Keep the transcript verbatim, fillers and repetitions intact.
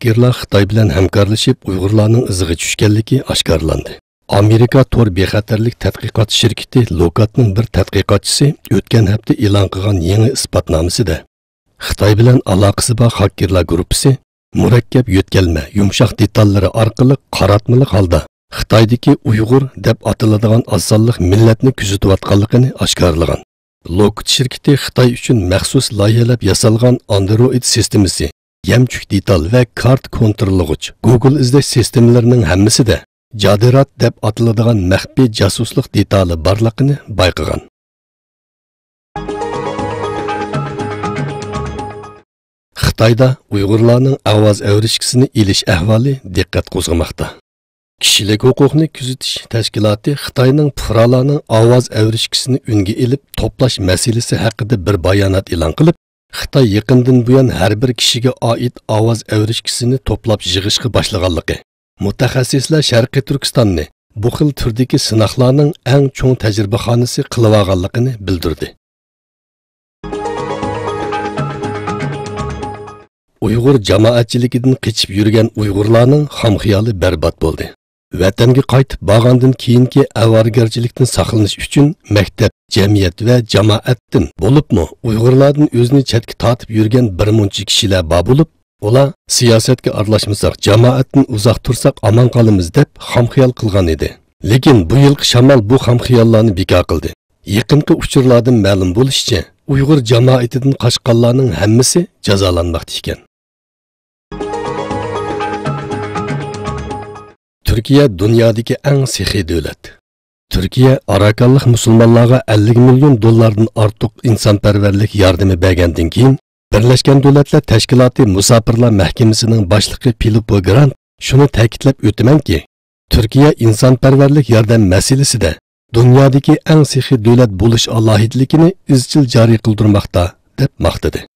خاككېرلار خىتاي بىلەن ھەمكارلىشىپ ئۇيغۇرلارنىڭ ئىزىغا چۈشكەنلىكى ئاشكارىلاندى. ئامېرىكا تور بىخەتەرلىك تەتقىقات شىركىتى لوكاتنىڭ بىر تەتقىقاتچىسى ئۆتكەن ھەپتە ئېلان قىلغان يېڭى ئىسپاتنامىسىدە، خىتاي بىلەن ئالاقىسى بار خاككېرلار گۇرۇپپىسى مۇرەككەپ يۆتكەلمە، يۇمشاق دېتاللىرى ئارقىلىق قاراتمىلىق ھالدا خىتايدىكى ئۇيغۇر دەپ ئاتىلىدىغان ئاز سانلىق مىللەتنى كۆزىتىۋاتقانلىقىنى ئاشكارىلىغان. لوكات شىركىتى خىتاي ئۈچۈن مەخسۇس لايىھەلەپ ياسالغان ئاندروئىد سىستېمىسى، يەمچۈك دېتال ۋە كارتا كونتروللىغۇچ، گۇگل ئىزدەش سىستېمىلىرىنىڭ ھەممىسىدە جادىرات دەپ ئاتىلىدىغان مەخپىي جاسۇسلۇق دېتالى بارلىقىنى بايقىغان. خىتايدا ئۇيغۇرلارنىڭ ئاۋاز ئەۋرىشكىسىنى ئېلىش ئەھۋالى دىققەت قوزغىماقتا. كىشىلىك ھوقۇقنى كۆزىتىش تەشكىلاتى خىتاينىڭ پۇقرالارنىڭ ئاۋاز ئەۋرىشكىسىنى ئۈنگە ئېلىپ توپلاش مەسىلىسى ھەققىدە بىر بايانات ئېلان قىلىپ، خىتاي يېقىندىن بۇيان ھەر بىر كىشىگە ئائىت ئاۋاز ئەۋرىشكىسىنى توپلاپ يىغىشقا باشلىغانلىقى، مۇتەخەسسىسلەر شەرقىي تۈركىستاننى بۇ خىل تۈردىكى سىناقلارنىڭ ئەڭ چوڭ تەجرىبىخانىسى قىلىۋالغانلىقىنى بىلدۈردى. ئۇيغۇر جامائەتچىلىكىدىن قېچىپ يۈرگەن ئۇيغۇرلارنىڭ خام خىيالى بەربات بولدى. ۋەتەنگە قايتىپ بارغاندىن كېيىنكى ئاۋارىگەرچىلىكتىن ساقلىنىش ئۈچۈن مەكتەپ، جەمئىيەت ۋە جامائەتتىن، بولۇپمۇ ئۇيغۇرلاردىن ئۆزىنى چەتكە تارتىپ يۈرگەن بىر مۇنچە كىشىلەر بار بولۇپ، ئۇلار سىياسەتكە ئارىلاشمىساق، جامائەتتىن ئۇزاق تۇرساق ئامان قالىمىز دەپ خام خىيال قىلغان ئىدى. لېكىن بۇ يىلقى شامال بۇ خام خىياللارنى بىكار قىلدى. يېقىنقى ئۇچۇرلاردىن مەلۇم بولۇشىچە، ئۇيغۇر جامائىتىدىن قاچقانلارنىڭ ھەممىسى جازالانماقتا ئىكەن. تۈركىيە دۇنيادىكى ئەڭ سېخىي دۆلەت. تۈركىيە ئاراكانلىق مۇسۇلمانلارغا ئەللىك مىليون دوللاردىن ئارتۇق ئىنسانپەرۋەرلىك ياردىمى بەرگەندىن كېيىن، بىرلەشكەن دۆلەتلەر تەشكىلاتى مۇساپىرلار مەھكىمىسىنىڭ باشلىقى فىلىپپو گرانت شۇنى تەكىتلەپ ئۆتىمەنكى، تۈركىيە ئىنسانپەرۋەرلىك ياردەم مەسىلىسىدە دۇنيادىكى ئەڭ سېخىي دۆلەت بولۇش ئالاھىدىلىكىنى ئىزچىل جارى قىلدۇرماقتا، دەپ ماختىدى.